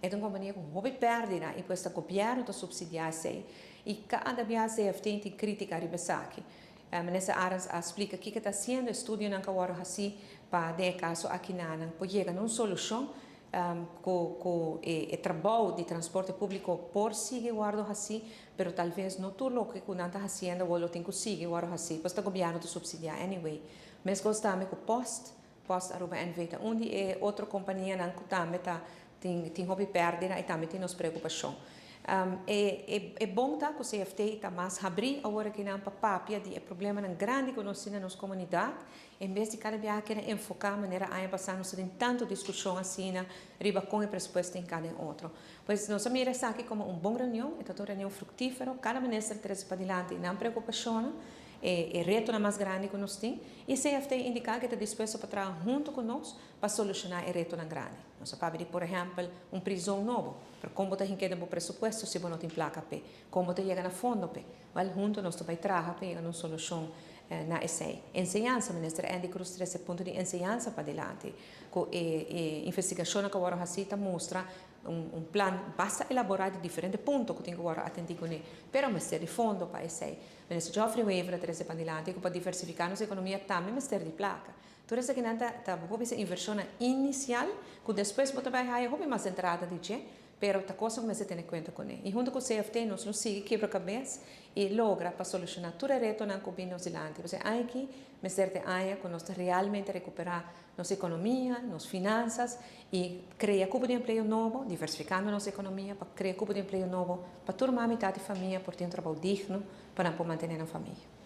E ta un kompania ku hopi pèrdida i pues ta gobièrnu ta supsidiá esei. I kada biaha CFT tin krítika riba esaki. Minister Arends a splika kiko ta hasiendo, estudionan ku a wòrdu hasí pa den e kaso akinanan por yega na un solushon ku e trabou di transporte públiko por sigui wòrdu hasí, pero tal ves no tur loke ku nan ta hasiendo awor lo tin ku sigui wòrdu hasí, pues ta gobièrnu ta supsidiá anyway. Meskos tambe ku Post. Post Aruba NV ta un di e otro kompanianan ku tambe ta tin hopi pèrdida i tambe tin nos preokupashon. E bon ta ku CFT ta mas habrí awor akinan pa papia di e problemanan grandi ku nos tin na nos komunidat, en bes di kada biaha keda enfoká manera aña pasá nos ta tin tantu diskushon asina riba kon e presupuesto ta hinká den otro. Pues nos a mira esaki komo un bon reunion, e ta un reunion fruktífero, kada minister a trese padilanti nan preokupashonnan. E retonan mas grandi ku nos tin i CFT indiká ku e ta dispuesto pa traha huntu ku nos pa solushoná e retonan grandi. Nos a papia di por ehèmpel un prizon nobo, pero kon bo ta hink'é den bo presupuesto si bo no tin plaka p'e? Kon bo ta yega na fondo p'e? Wèl, huntu nos ta bai traha pa yega na un solushon na esei. Enseñansa, Minister Endy Croes trese e punto di enseñansa padilanti ku e investigashonnan ku a wòrdu hasí ta mustra Un plan basta elaborá di diferente punto ku tin ku wòrdu atendí kuné, pero mester di fondo pa esei. Minister Geoffrey Wever a trese pandilanti ku pa diversifiká nos ekonomia tambe mester di plaka. Tur esakinan ta ta bo por bisa invershonnan inisial ku despues bo ta bai haya hopi mas entrada di dje, pero ta kosa ku mester tene kuenta kuné. I huntu ku CFT nos lo sigui kebra kabes i logra pa solushoná tur e retonan ku bin nos dilanti. Pasobra e aña aki mester ta e aña ku nos ta realmente rekuperá nos ekonomia, nos finansas i krea kupo di empleo nobo, diversifikando nos ekonomia pa krea kupo di empleo nobo pa tur mami, tata i famia por tin un trabou digno pa nan por mantené nan famia.